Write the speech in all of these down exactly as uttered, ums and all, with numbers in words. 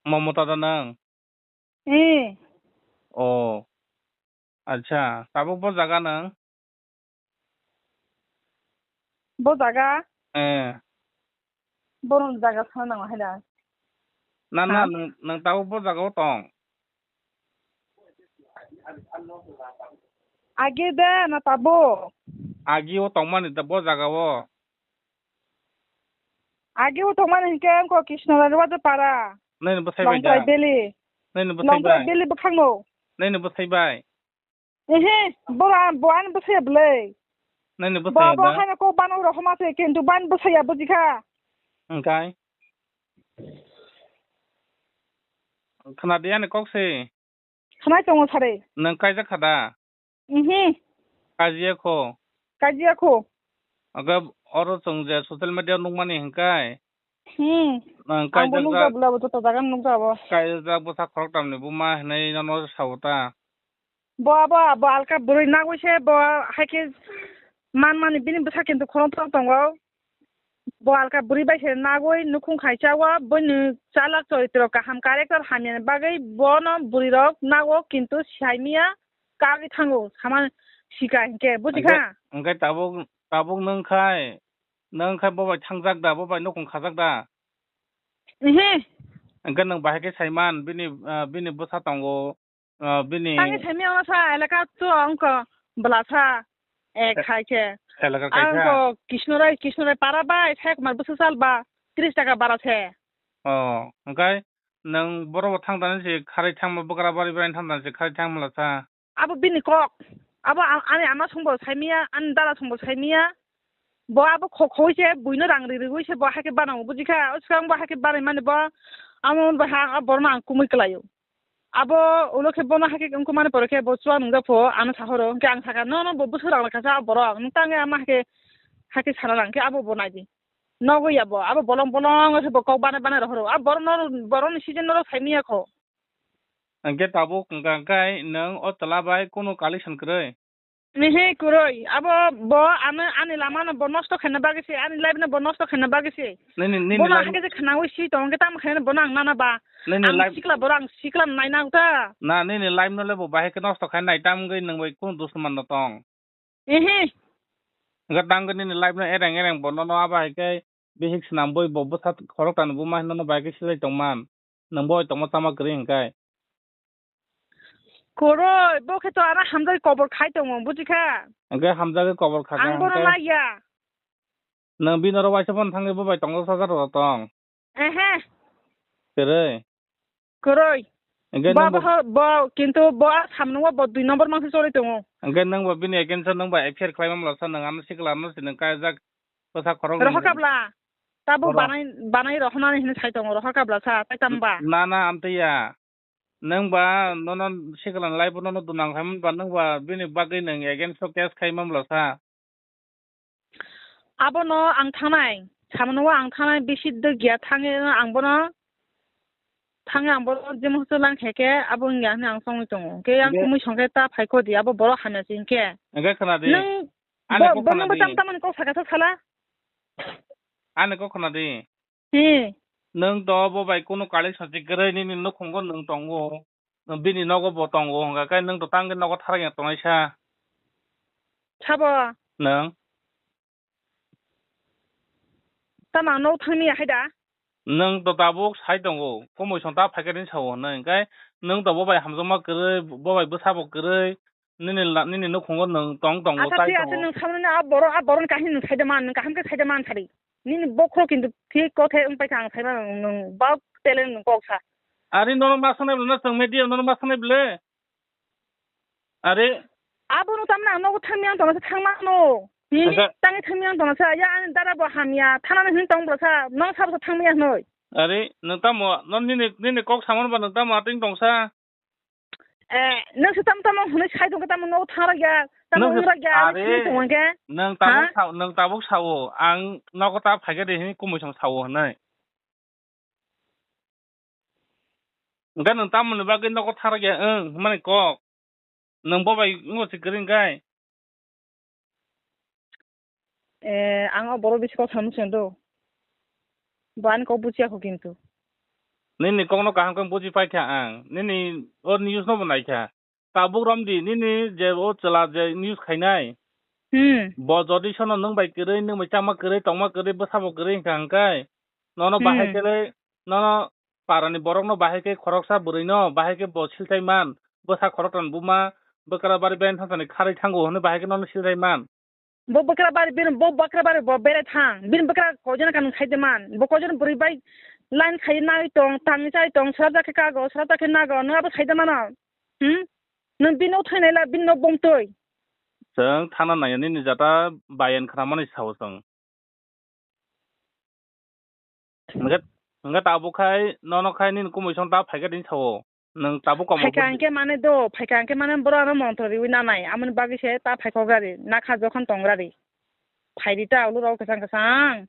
Mamota da nang? Eh. Oh. Acha, tabuk bo jaga nang? Bo jaga? Eh. Borok jaga sana nang hai da. Na, na, Ha? Nang, nang tabuk bo jaga o tong? Agi de na tabuk? Agi o tongmani da bo jaga o. Agi o tongmani hinkhe wngkha Kishno Rajwada para. Nini bwsai bai Longtrai da? Valley. Nini bwsai Longtrai bai? Valley bwkhakno. Nini bwsai bai? Ehe, bora, bo ani bwsai ya bwlai. Nini Bo, bwsai ya bo da? Haino kok bano rohoma se, kintu bani bwsai ya bujikha. Hwnkhe? Khna di ani kok se. Khnai tongo sari. Nwng kaijak kha da? Mhm. Kajiya kho? Kajiya kho. Aga oro chwng je social media nukmani hwnkhe? Hmm. Nwng Ang bo kaijak nukjak jak, bwla bo joto jaga nukjak bo. Kaijak bwsa khoroktamni buma hinwi nono sao ta? Bo abo, bo alka bwrwi nagwi se bo haikhe man mani bini bwsa kintu khorokthok tongo. Bo alka bwrwi bai se nagwi nukhung khaisa o, bini chalak choritro kaham character hamyani bagwi bono bwrwirok nago, kintu saimanya kagwi thango, sama sika hinkhe, bujikha? Hwnkhe, hwnkhe tabuk, tabuk nwng khai, nwng khai bo bai thangjak da, bo bai nukhung khajak da? Ehe. Hwnkhe nwng bahai khe saiman, bini, ah, bini bwsa tongo, ah, bini Tangwi saimanya ono sa, elaka to wngkha bwlasa, eh, Eh, khai khe. Elaka kaisa? Ang ko Kishnorai, Kishnorai para bai, Sai Kumar bwswk sal ba, tris taka bara se. Oh, hwnkhe nwng borok bo thang tani se kharwi thangma, bwkra bari bai thang tani se kharwi thangma lasa? Abo bini kok. Abo a-, ani ama songbo saimanya, ani dada songbo saimanya. Bo abo kho-, khoi se buino rang ri riwi se bo haikhe banango, bujikha? O swkang bo haikhe banai mani bo, amo bai ha, a borno ang kumui kwlaio. Abo ulo khe bono hakhe wngkha mani pore khe bo chuwak nungjak pho, ano sahoro. Hwnkhe ang sakha, "Nono bo bwswk rang lakha sa borok, nwng tangwi ama hakhe, hakhe sana rang khe abo bo naidi." Nogo ya bo, abo bolong bolong se bo kok banai banai rohoro. A borok no, borok ni season no saimanya kho. Hwnkhe tabuk hwnkha khe nwng o chwla bai kunu collection kwrwi? Nihi kwrwi, abo bo ano ani lama no bo nosto khaina bagwi se, ani life no bo nosto khaina bagwi se. Nini, nini Bono life hakhe je khnaui si tong khe tamo khaina bono ang nana ba. Nini Ang life sikla borok ang sikla naina uta. Na, nini life no le bo bahai khe nosto khaina nai tam wngwi nwng bai kunu dusman no tong? Ehe. Hwnkhe tang wngwi nini life no ereng ereng bo nono abo hai khe bihik swnam bui bo bwsa khorokthani buma hinwi nono bai khe silai tongman. Nwng bo tongma tama kwrwi hwnkhe. Kwrwi, bo khe to aro hamjagwi kobor khai tongo, bujikha? Hwnkhe hamjagwi kobor kha kha Ang bono hwnkhe naiya. Nwng bini oro waisa phone thangwi bo bai tongo sajak rw tong? Ehe. Kwrwi. Kwrwi. Hwnkhe Bo, nwng bo bo, bo, kintu bo a samngo bo dui number mangsa choli tongo. Hwnkhe nwng bo bini against o nwng bo F I R khlai mamla sa nwng ano sikla ano si nwng kaijak bwsa khorok Rohor nwng. Kabla. Tabo Oro. Banai, banai rohonani hinwi sai tongo, rohor kabla sa, tai tamba. Na, na, amtwi ya. Nwng ba nono sikla ni life o nono dunang khaimani ba nwng ba bini bagwi nwng against o case khai mamla sa. Abono ang thangnai, samano ang thangnai, bisi dwgya thangwi ang bono, thangwi ang bono jemon hwswk lang khe khe abo wngya hwnwi ang chongwi tongo. Hwnkhe yang Hwnkhe kumui song khe ta phai kho di, abo borok hamya se hwnkhe. Hwnkhe khna di. Nwng Ani bo, kok bo khna nwng bo di. Tam tamani kok saka sa sala? Ani kok khna di. He. Nwng to bo bai kunu collection se kwrwi nini nukhungo nwng tongo. Bini nogo bo tongo hwnkha khe nwng to tangwi nogo tharak ya tongnai sa. Sabo? Nwng? Tamo ang nogo thangni ya hai da? Nwng to tabuk sai tongo, kumui song ta phaikhe rin sao hwnwi, hwnkhe nwng to bo bai hamjakma kwrwi, bo bai bwsa bo kwrwi, nini la-, nini nukhungo nwng tong tongo, Acha, tai thik ase, tongo. Nwng samani a borok, a borokni kahini nwng saida man, nwng kaham khe saida man sadi. Nini bokhorok kintu thik kothe wng paikha, ang saimano nwng bak talent nwng kok sa. Ari nono ma sanai bwle, chwng media nono ma sanai bwle. Are. Abono tamna ang nogo thangmani ang tongsa thangmano. Hi, Asa. Tangwi thangmani ang tongsa, ya ani dada bo hamya, thanani hin tong bwsa, nong sabo thangmani ang noi. Are, nwng tamo, no nini, nini kok samano ba nwng tamo ating tongsa? Eh, nwng se tam tamo hwnwi sai tongkha, tamo nogo thang rakya, tamo Nwng se, wng rakya, are, ani sini tongkha. Nwng tabuk Ha? Sa-, nwng tabuk sao, ang nogo ta phaikha de hini kumui song sao hwnwi. Hwnkhe nwng tamoni bagwi nogo tharak ya wng hwnmani kok? Nwng bo bai wngbo se kwrwi hwnkhe? Eh, ang o borok bisi kok samung se do. Bo ani kok buchiya kho kintu. Nini kokno kaham khe buji paikha ang. Nini o news no bo naikha. Tabuk romdi nini je o chwla je news khainai. Hmm. Bo jodi sono nwng bai kwrwi, nwng bai chama kwrwi, tongma kwrwi, bwsabo kwrwi hwnkha hwnkhe. Nono bahai Hmm. khe le, nono parani borokno bahai khe khoroksa bwrwino bahai khe bo siltai man. Bwsa khoroktham buma bwkra bari ben thansani kharwi thango hwnwi bahai khe nono siltai man. Bo bwkra bari, bini bo bwkra bari bo berai thang. Bini bwkra koijon kha nwng sai de man. Bo koijon bwrwi bai line khai nai tong, tangwi chai tong, swrapjak khe kago, swrapjak khe nago, nwng abo sai de mano. Hmm? Nwng bini nok thainai la, bini nok bom twi. Chwng thana naiya nini jata bayan khna mani sao chwng. Hwnkhe, hwnkhe tabuk khai, nono khai nini kumui song ta phaikha tini sao. Nwng tabuk komo Phaikha budi. Hwnkhe mane do, phaikha hwnkhe mane borok ano montro riwi nanai. Amoni bagwi se ta phaikha gari, nakha jokhon tong gari. Phaidi ta ulo rok kwchang kwchang.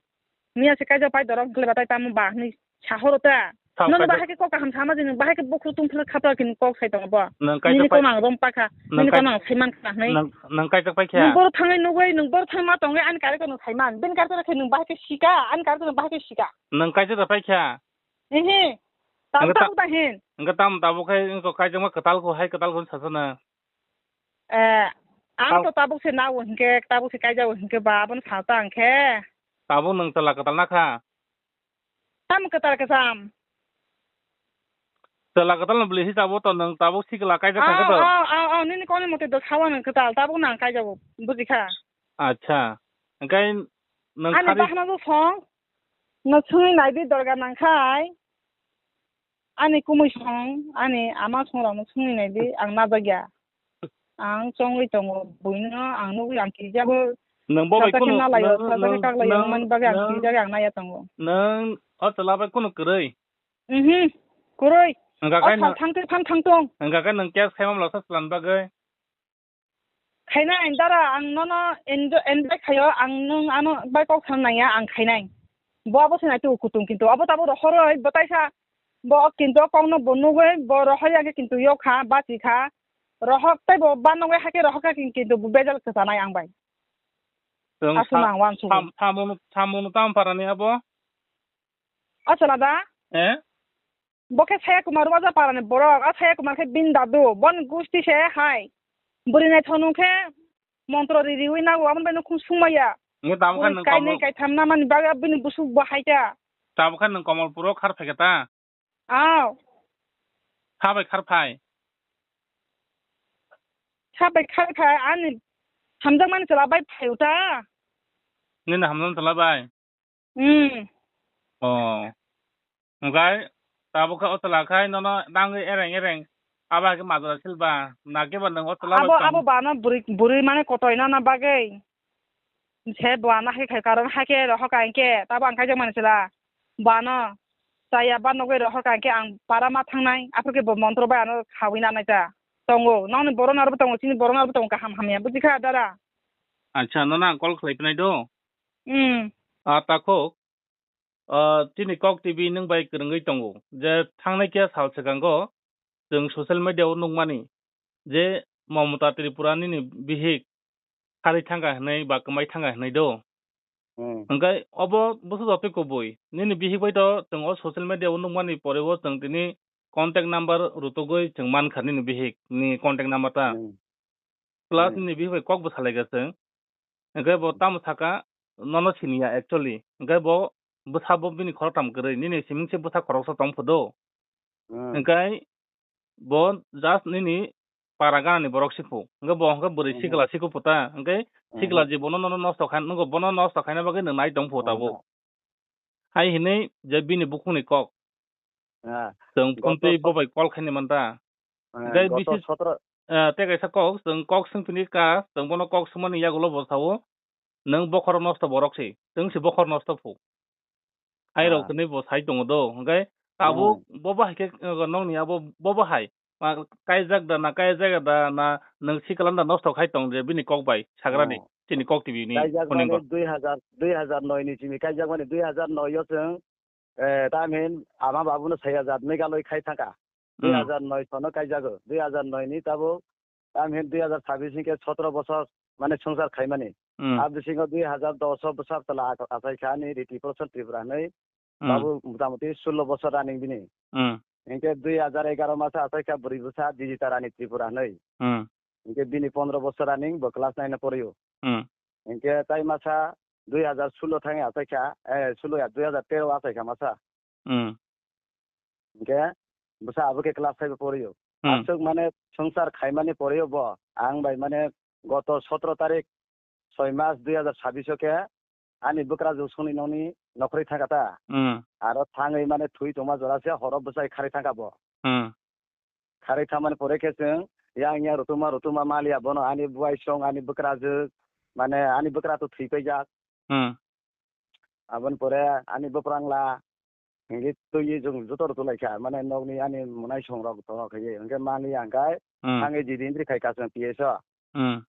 Miya se kaijak pai dorok hwnkhe batai tamo ba hwnwi sahoro ta. Sao Nono kaijak bahai khe kok kaham sama jini, bahai khe bukhuk tungphla khapra kini kok sai tongo bo. Nwng kaijak Nini pai- kono ang rom pakha, Nwng nini kai-, kono ang sai mankha hwnwi. Nwng, nwng kaijak paikha? Nwng boro thangwi nugwi, nwng boro thangwi ma tongwi ani karwi kono sai man. Bini karwi kono khe nwng bahai khe sika, ani karwi kono bahai khe sika. Nwng kaisa da paikha? Ehe. Tabuk Hwnkhe ta-, tabuk da hin. Hwnkhe tam tabuk khai wngkha kaijakma kwtal kho hai kwtal kho sasana. Eh, ang Tab- to tabuk se nao hinkhe, tabuk se kaijao hinkhe ba abono sa ta ang khe. Tabuk nwng chwla kwtal na kha? Tam kwtal kwcham. Chwla kwtal no bwlwi hisabo to nwng tabuk sikla kaijak thangkhe to. Ah, ah, ah, ah, nini koni mote do sawa nwng kwtal, tabuk nang kaijago, bujikha. Acha. Hwnkhe nwng Ani khari bahna do song, no sungwi naidi dorga nangkhai. Ani kumui song, ani ama songrokno sungwi naidi, ang najagya. Ang chongwi tongo, buino ang nugwi ang kijago. Nwng bo bai Sajak khe kunu, nalaio, nwng, sajak khe nwng, kaklaio, nwng, wngmani bagwi ang nwng, kijago, ang naiya tongo. Nwng o chwla bai kunu kwrwi? Mhm, kwrwi. Hwnkha O khai sal nwng, thangtwi phan thangtong. Hwnkha khai nwng case khaima mloksa chwlani bagwi? Khaina ang dara, ang nono enjo-, enjoy khaio, ang nwng ano bai kok sana nangya, ang khainai. Bo abo se nai tu kutung kintu abo tabo rohoroi, bo taisa, bo kintu o kokno bo nugwi, bo rohor ya khe kintu yok kha, bachi kha. Rohok tei bo ba nugwi hakhe rohok kha kintu bo bejal kwchanai ang bai. Chwng Aswk sa-, nang wansugwi. Sam-, samung, samung tamo parani abo? O chwla da? Eh? Bo khe Saya Kumar Waja parani borok. A Saya Kumar khe bini dadu. Boni gusti se hai. Bwrwi naithok nung khe montro ri riwi nago. Aboni bai nukhung sungmaya. Nge tamo khe Bwrwi nwng kainwi Kamal-, kaitham namani bagwi bini busuk bo hai ta. Tamo khe nwng Kamalpuro khar phaikha ta? Aw. Sabai khar phai? Sabai khar phai ani hamjakmani chwla bai phai uta. Nini hamjakmani chwla bai? Hmm. Oh. Hwnkhe tabuk khe o chwla khai nono tangwi ereng ereng abo hai khe majra silba na khe ba nwng o chwla bai Abo, tong? Abo bana bwrwi, bwrwi mane kotoi nana bagwi. Se bo ano hai khai karon hai khe rohor ka hinkhe tabo ang kaijak mani chwla. Bo ano chaya ba nugwi rohor ka hinkhe ang para ma thangnai. Aphuru khe bo montro bai ano khawi nanai ta. Tongo. Nokni borok narwbo tongo, chini borok narwbo tongo kaham hamya. Bujikha dara? Acha, nono ang call khlai phinai do. Hmm. Ah, takhuk. Ah, chini Kok T V nwng bai kwrwngwi tongo je thangnai khe sal swkango chwng social media o nukmani je Mamata Tripura nini bihik kharwi thangkha hwnwi ba kwmai thangkha hwnwi do. Hmm. Hwnkhe obo bwswk jotoi kubui nini bihik bai to chwng o social media o nukmani pore o chwng tini contact number rutugwi chwng mankha nini bihik ni contact number ta. Hmm. Plus Hmm. nini bihik bai kok bwsa laikha chwng. Hwnkhe bo Hmm. tamo saka nono siniya actually. Hwnkhe bo bwsa bo bini khoroktham kwrwi, nini siming se bwsa khoroksa tong phudo. Hmm. Hwnkhe bo just nini para ganani borok sikhu. Hwnkhe bo hwnkhe bwrwi Hmm. sikla sikhu puta. Hwnkhe Hmm. sikla je bono nono nosto khain, nukgo bono nosto khaina bagwi nwng nai tong phu tabuk. Hmm. Hai hinwi je bini bukhukni kok. Ah, Chwng phone goto twi sot-, bo bai call khaini manta. Ah, Gai goto bisi, sotro. Ah, tei kaisa kok, chwng kok swng tini ka, chwng bono kok swngmani yagulo bo sao, "Nwng bokhorok nosto borok se, chwng se bokhor nosto phu." Hai rok Ah. tini bo sai tongo do, hwnkhe abo Hmm. bo bo hai khe, uh, nokni abo bo bo hai, ma kaijak da na, kaijak da na, nwng sikla da nosto khai tong je bini kok bai sagrani, Hmm. chini Kok T V ni Kaijak phone mani kok. Dui hazar, dui hazar noi ni simi kaijak mani dui hazar noi o chwng eh, tamhin ama babuno sai hajar Meghalaya khai thangkha. Hmm. Dui hajar noi sono kaijago. Dui hajar noi ni tabuk tamhin dui hajar sabis ni khe sotro bosor mane songsar khaimani. Hmm. A bisingo dui hajar dos o bwsar tola ak-, achai kha ani Riti Proson Tripura hinwi Hmm. Babu motamoti sullo bosor running bini. Hmm. Hinkhe dui hajar egaroh masa achaikha bwrwi bwsa Jijita Rani Tripura hinwi. Hmm. Hinkhe bini pondro bosor running bo class nine o porio. Hmm. Hinkhe tai masa dui hajar sullo thangwi achaikha, eh, sullo ya, dui hajar tero o achaikha masa. Hmm. Hinkhe bwsa abo khe class five o porio. Hmm. Aswk mane swngchar khaimani porio bo. Ang bai mane goto sotro tarik soi mas dui hajar sabbish o khe ani bwkrajwk songni nokni nokhorwi thangkha ta. Hmm. Aro thangwi mane thwi tongma jora se horo bwsai kharwi thangkha bo. Hmm. Kharwi thangmani pore khe chwng yang yang rutuma rutuma maliya bono ani buai song ani bwkrajwk mane ani bwkra to thwi paijak. Hmm. Aboni pore ani bwprang la, hinkhe twiwi chwng joto rw tulaikha, mane nokni ani mwnai songrok to khaye, hinkhe mani ang khai, Hmm. thangwi jidi entry khai ka chwng P S o. Hmm.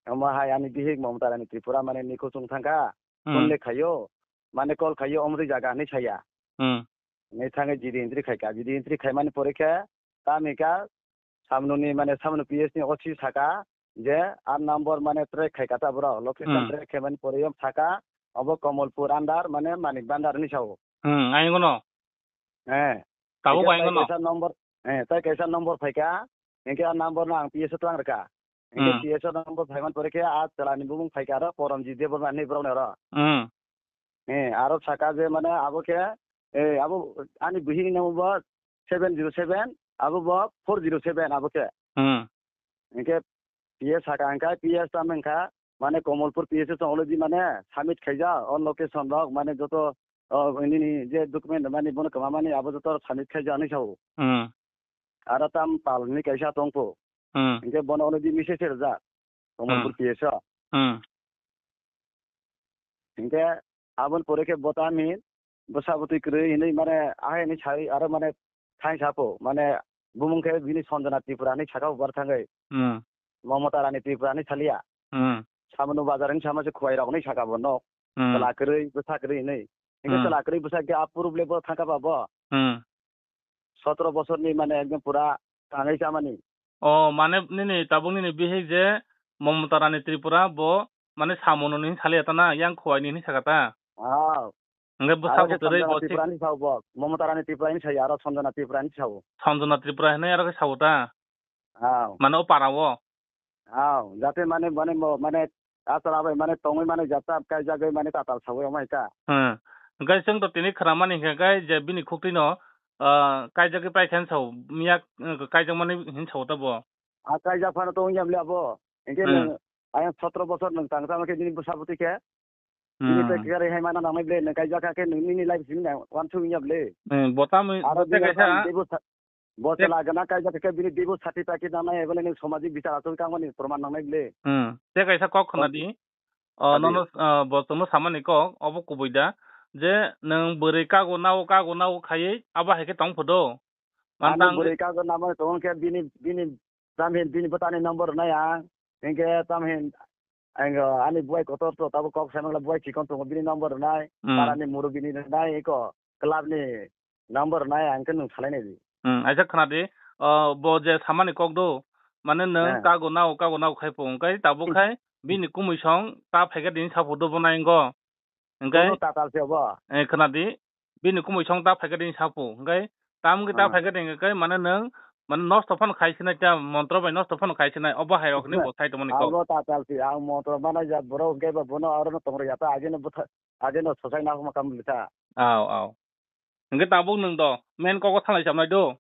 Omo hai ani bihik Mamata Rani Tripura mane nikho chwng thangkha, Hmm. phone le khaio, mane call khaio, omo twi jaga hinwi saya. Hmm. Hinwi thangwi jidi entry khaika, jidi entry khaimani pore khe, tamni ka, Samnuni mane Samnu P S ni O C saka je ar number mane track khaika ta bro, location Hmm. track khaimani pore yom saka obo Kamalpur under mane Manik Bhandar ni sao. Hmm, ai ngono. Eh. Tabuk Eke bai tai ngono. Kaisa number, eh, tai kaisa number phaika, enke ar number no ang P S o tlang rwka. Enke Hmm. P S o number phaiman pore khe a chwla ni bumung phaika aro Poramjit Debbarma hinwi borok ni aro. Hmm. Eh, aro saka je mane abo khe, eh, abo ani buhini namo bo seven zero seven, abo bo four zero seven abo khe. Hmm. Hinkhe P S saka hinkha, P S tamo hinkha, mane Kamalpur P S o chwng already mane submit khaijak, o location rok mane joto, o, nini je document mane bono kwmamani abo joto submit khaijak hinwi sao. Hmm. Aro tam pal hinwi kaisa tongkho. Hmm. Hinkhe bono already message rwjak, Kamalpur Hmm. P S o. Hmm. Hinkhe aboni pore khe bo tamni bwsa bwtwi kwrwi hinwi mane ahai hinwi sai aro mane thain sapo mane bumung khe bini Sanjana Tripura hinwi saka bo bar thangwi. Hmm. Mamata Rani Tripura hinwi saliya. Hmm. Samano bazar hinwi sama se khuwai rok hinwi saka bo no. Hmm. Chwla kwrwi bwsa kwrwi hinwi. Hinkhe Hmm. chwla kwrwi bwsa khe aphuruble bo thangkha ba bo. Hmm. Sotro bosorni mane ekdom pura tangwi chamani. O, mane nini tabuk nini bihik je Mamata Rani Tripura bo mane samununi hinwi saliya ta na, yang khuwaini hinwi saka ta? Ah. Hwnkhe bwsa Aro khe bwtwrwi Sanjana bo Tripura hinwi sao bo. Mamata Rani Tripura hinwi saya aro Sanjana Tripura hinwi sao. Sanjana Tripura hinwi aro khe sao ta? Ah. Mane o para o? Aw, jate mane, mane mo, mane a chwla bai mane tongwi mane jata kaijagwi mane tatal sawi omo hai ta. Hmm. Hwnkhe chwng to tini khwnamani hwnkhe khe je bini khuktwino, ah, kaijagwi paikha hinwi sao, miya, eh, kaijakmani hinwi sao ta bo? A kaijak phano to wngya bwle abo. Hinkhe Hmm. nwng ayang sotro bosor nwng tang tamo khe bini bwsa bwtwi khe. Bini Hmm. tei kwrwi hai mana nangnai ble, nwng kaijak kha khe nwng nini life simi na wansuk wngya ble. Hmm, bo tamo, Aro bo te bini kaisa, bani teibo sa-, bo te chwla gana kaijak khe bini teibo sati paki nangnai, ebole nwng samajik bichar achuk tangmani proman nangnai ble. Hmm, te kaisa kok khna di. O, Adi. Nono, ah, bo chwngno samani kok, obo kubui da. Je nwng bwrwi kago nao, kago nao khaiwi, abo hai khe tong phodo. Ani Mantang bwrwi kago namo tong khe bini, bini tamhin bini bwtani number rwnai ang. Hinkhe tamhin ang, ani buai kotor to tabo kok sanang la buai chikon tongo bini number rwnai. Hmm. Parani muru bini rwnai eko club ni number rwnai ang khe nwng salai nai di. Hmm, aisa khna di. O, bo je samani kok do. Mane nwng Eh. kago nao, kago nao khai po. Hwnkhe tabuk khai bini kumui song ta phaikha dini sapo do bo nai wngkho. Hwnkhe, Bono tatal se bo. Eh, khna di, bini kumui song ta phaikha dini sapo. Hwnkhe, tam wngkhe ta Ah. phaikha dini hwnkhe, mane nwng, mane nosto phano khai sinai ta, montro bai nosto phano khai sinai, obo hai rok ni bo sai tongmani kok. Abo tatal se, ang montro mana ja borok hwnkhe bo bono aro no tongro ya ta, ageno bwtha-, ageno sochai na huma kam lita. Aw, aw. Hwnkhe tabuk nwng do, main kok o thalai chamnai do.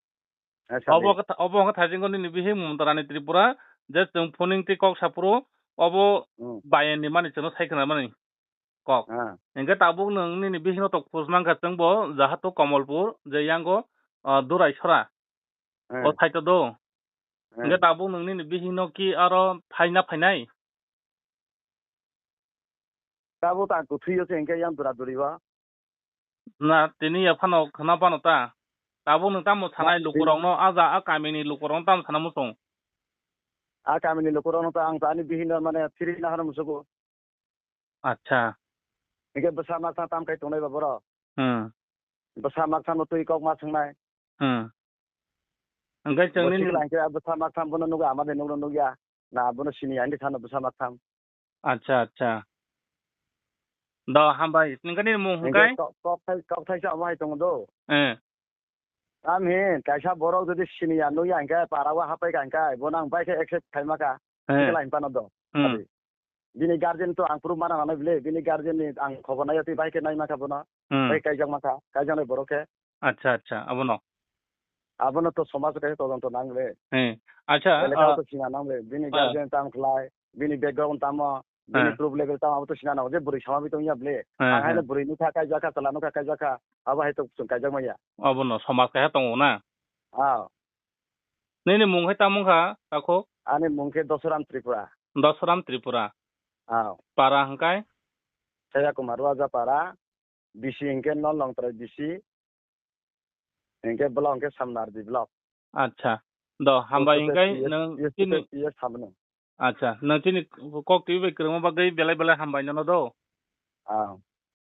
Eh, sadi. Obo khe tha-, obo wngkha thaisingko nini bihik Mamata Rani Tripura, je chwng phuning tei kok saphuru, obo Hmm. bayan ni mani chwngno sai khna mani kok. Ah. Hwnkhe tabuk nwng nini bihikno tok phus mankha chwngbo jahato Kamalpur, je yango, ah, Durai Sora. Eh. O side o do. Eh. Hwnkhe tabuk nwng nini bihikno ki aro phaina phainai? Tabuk ta ang kwthwio se hwnkhe yang dura duri o. Na, tini ya phano khna phano ta. Tabuk nwng tamo sanai lukurokno, a ja, a kamini lukurokno tamo sana muchung? A kamini lukurokno ta ang ta ani bihikno mane phiri na hano musugo. Acha. Hwnkhe bwsa makthang tam khai tongnai ba borok. Hmm. Bwsa makthangno twi kok ma swngnai. Hmm. Hwnkhe chwng nini sikla hwnkhe bwsa makthang bono nukgo, ama de nukno nukya. Na bono sini ya, hindi thano bwsa makthang. Acha, acha. Do, hambai. Nini mung hwnkhe? Hwnkhe kok, kok thai, kok thaisa omo hai tongo do. Eh. Tamhin kaisa borok jodi siniya nukya hwnkhe, para o hapai ka hwnkhe, bono ang bai khe accept khai maka. Eh. Sikla hinphano do. Hmm. Abi. Bini guardian to ang proof mana nanai bile, bini guardian ni ang khobor nai twi bai khe nai maka bono. Hmm. Bai kaijak maka, kaijaknai borok khe. Acha, acha, abono. Abono to somaj kaisa todonto nang le. Eh. Acha, elaka ah, to sina nang le. Bini ah, guardian tam khlai, bini background tamo, bini ah, proof level tamo, abo to sina nang. Je bwrwi sama bi tongya bile. Ah, ang haino ah, bwrwi nukha kaijak kha, chwla nukha kaijak kha. Abo hai to chwng kaijak maya. Abono somaj kaisa tongo na? Ah. Nini mung hai tamo wngkha, takhuk? Ani mung khe Dosoram Tripura. Dosoram Tripura. Ah. Para hwnkhe? Saya Kumar Raja para. Bisi hwnkhe non Longtrai bisi. Hwnkhe block hwnkhe Samnardi block. Acha. Do, hambai. Post office hwnkhe P S, nwng P S, chini P S Samno. Acha, nwng chini kok twi bai kwrwngma bagwi belai belai hambai nono do. Ah.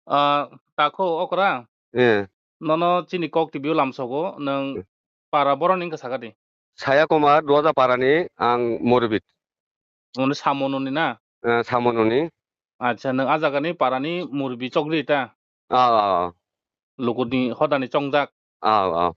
Ah, takhuk okra? Eh. Nono chini kok twi lamsogo, nwng eh, para boroni wngkha sakha di. Saya Kumar, Duaja parani ang murubit. Mone Samononi na? Eh, Samononi. Acha, nwng a jagani parani murbi chokri ta? Ah, ah, ah. Lukuni hodani chongjak? Ah, ah.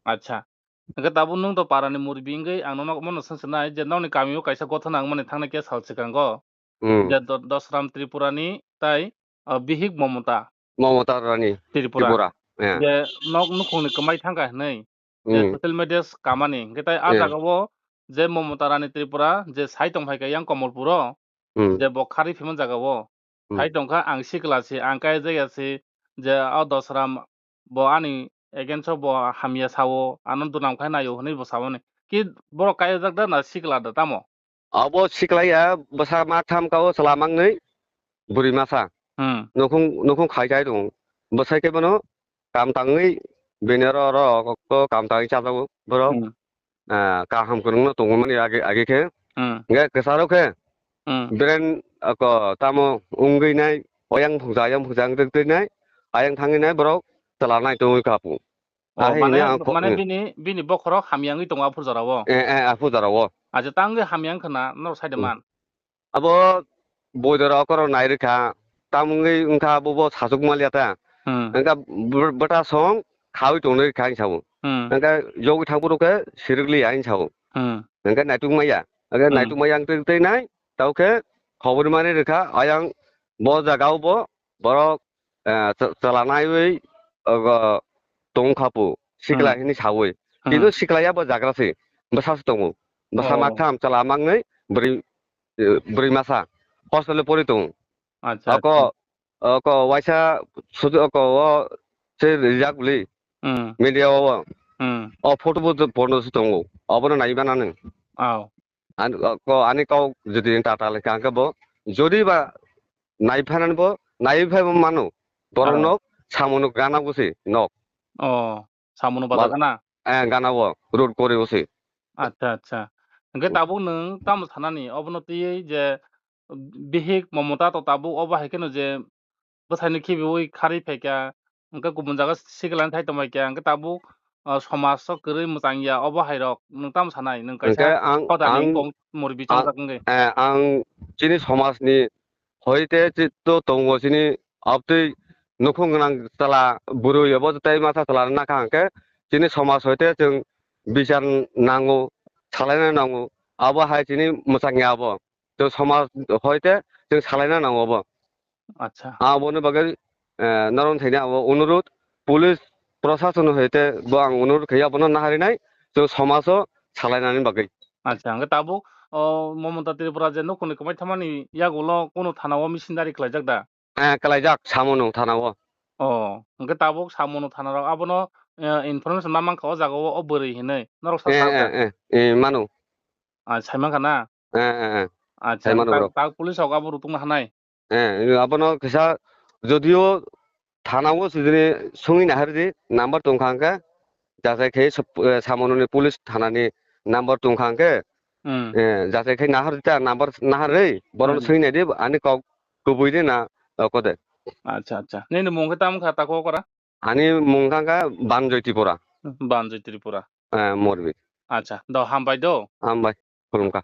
Acha. Hwnkhe tabuk nwng to parani murbi wngwi ang nono mono swngcharnai je nokni kamio kaisa gothona wngmani thangnai khe sal swkango. Hmm. Je Do-, Dosram Tripurani tai, ah, bihik Momota. Momota Rani Tripura. Tripura. Eh. Je nok nukhungni kwmai thangkha hinwi. Je hmm, social media kamani. Hwnkhe tai a eh, jagao je Momota Rani Tripura je sai tongphaikha yang Komolpuro, hmm, je bo kharwi phimani jagao. Hmm. Sai tongkha ang sikla se, ang kaijak ya se, je o Dosram bo ani against o bo hamya sao, ano dunam khai naio hinwi bo samani. Ki borok kaijak da na sikla da tamo? Abo siklaiya bwsa ma tham ka o chwla mangnwi bwrwi masa. Hmm. Nukhung, nukhung khai chai tongo. Bwsai khe bono kam tangwi bini oro, oro kok kam tangwi chajago borok. Hmm. Ah, kaham kwrwngno tongmani age, age khe. Hmm. Hwnkhe kwcharo khe hmm, beren ako tamo wngwi nai, oyang phungsa, ayang phungsa wngwi twi nai, ayang thangwi nai borok chwla nai tongwi kha pu. Oh, ahai mane, hwnwi ang kho-, mane eh, bini, bini bokhorok hamya wngwi tongo aphuru jorao? Eh, eh, aphuru jorao. Acha, tangwi hamya wngkha na norok saide hmm, man? Abo boidora okoro nai rwkha, tamungwi wngkha abo bo sachuk maliya ta. Hmm. Wngkha bw-, bwta song khawi tongnai rwkha ang sao. Hmm. Wngkha yogwi thangphuru khe sirikliya ang sao. Hmm. Wngkha naituk maya. Wngkha hmm, naituk maya wng twi twi nai, tao khe khobor mani rwkha, ayang bo jagao bo borok, eh, cha-, chwla naiwi, ogo, tongkha pu, sikla hmm, hinwi sawi. Hmm. Kintu sikla ya bo jagra se, bwsa se tongo. Bwsa oh, maktham, chwla mangwi, bwrwi, eh, bwrwi masa. Hostel o pori tongo. Acha, ako, acha. Ako waisa sudu ako o se rijak bwli. Hmm. Media o. Hmm. O photo bo porno se tongo. Obono nai mano nang. Oh. An-, ko, ani kok jodi tata le kha, hwnkhe bo jodi ba nai phainani bo, nai phai bo mano. Borok ah, nok, samono gana bo se nok. Oh, samono ba-, bazar gana? Eh, gana bo, road kori bo se. Acha, acha. Hwnkhe hmm, tabuk nwng tamo sanani, obono twiwi je bihik Momota to tabuk obo hai kheno je bwsaino khibiui kharwi phaikha, hwnkhe kubun jaga sikla thai tongbaikha, hwnkhe tabuk, ah, somaj o kwrwi mwchangya, obo hairok nwng tamo sanai? Nwng kaisa hwnkhe ang, hodani ang, kok murbi ang, chongjak wngwi. Eh, ang chini somajni hoite chi-, to tongo chini abtwi nukhung gwnang chwla bwrwi abo tei masa chwla nakha hwnkhe chini somaj hoite chwng bichar nango, salaina nango, abo hai chini mwchangya abo. Chwng somaj hoite chwng salaina nango bo. Acha. Aboni bagwi, eh, norok thani abo onurud, police prosason hoite bo ang onurud khayo abono naharinai, chwng somajo salainani bagwi. Acha, hwnkhe tabuk, o, Momota Tripura je nukhungni kwmai thamani yagulo kunu thana o misindari khlaijak da? Eh, khlaijak, Samono thana o. O, hwnkhe tabuk Samono thana rok abono, eh, information ma mankha o jaga o, o bwrwi hinwi. Norok sa eh, sa eh, eh, eh, mano. Ah, sai mankha na? Eh, eh, eh. Acha, sai mano ta-, borok. Ta police rok abo rutungma hanai? Eh, abono kisa jodio thana o sijini sungwi nahar di number tongkha hwnkhe, jachai khe sop-, eh, Samononi police thana ni number tongkha hwnkhe, hmm, eh, jachai khe nahar di ta number nahar ri, borok hmm, sungwi nai di ani kok kubui de na, eh, kode. Acha, acha. Nini mung khe tamo kha ta kok ora? Ani mung kha kha Banjoy Tripura. Banjoy Tripura. Eh, Morbi. Acha, do hambai do. Hambai, khulumkha.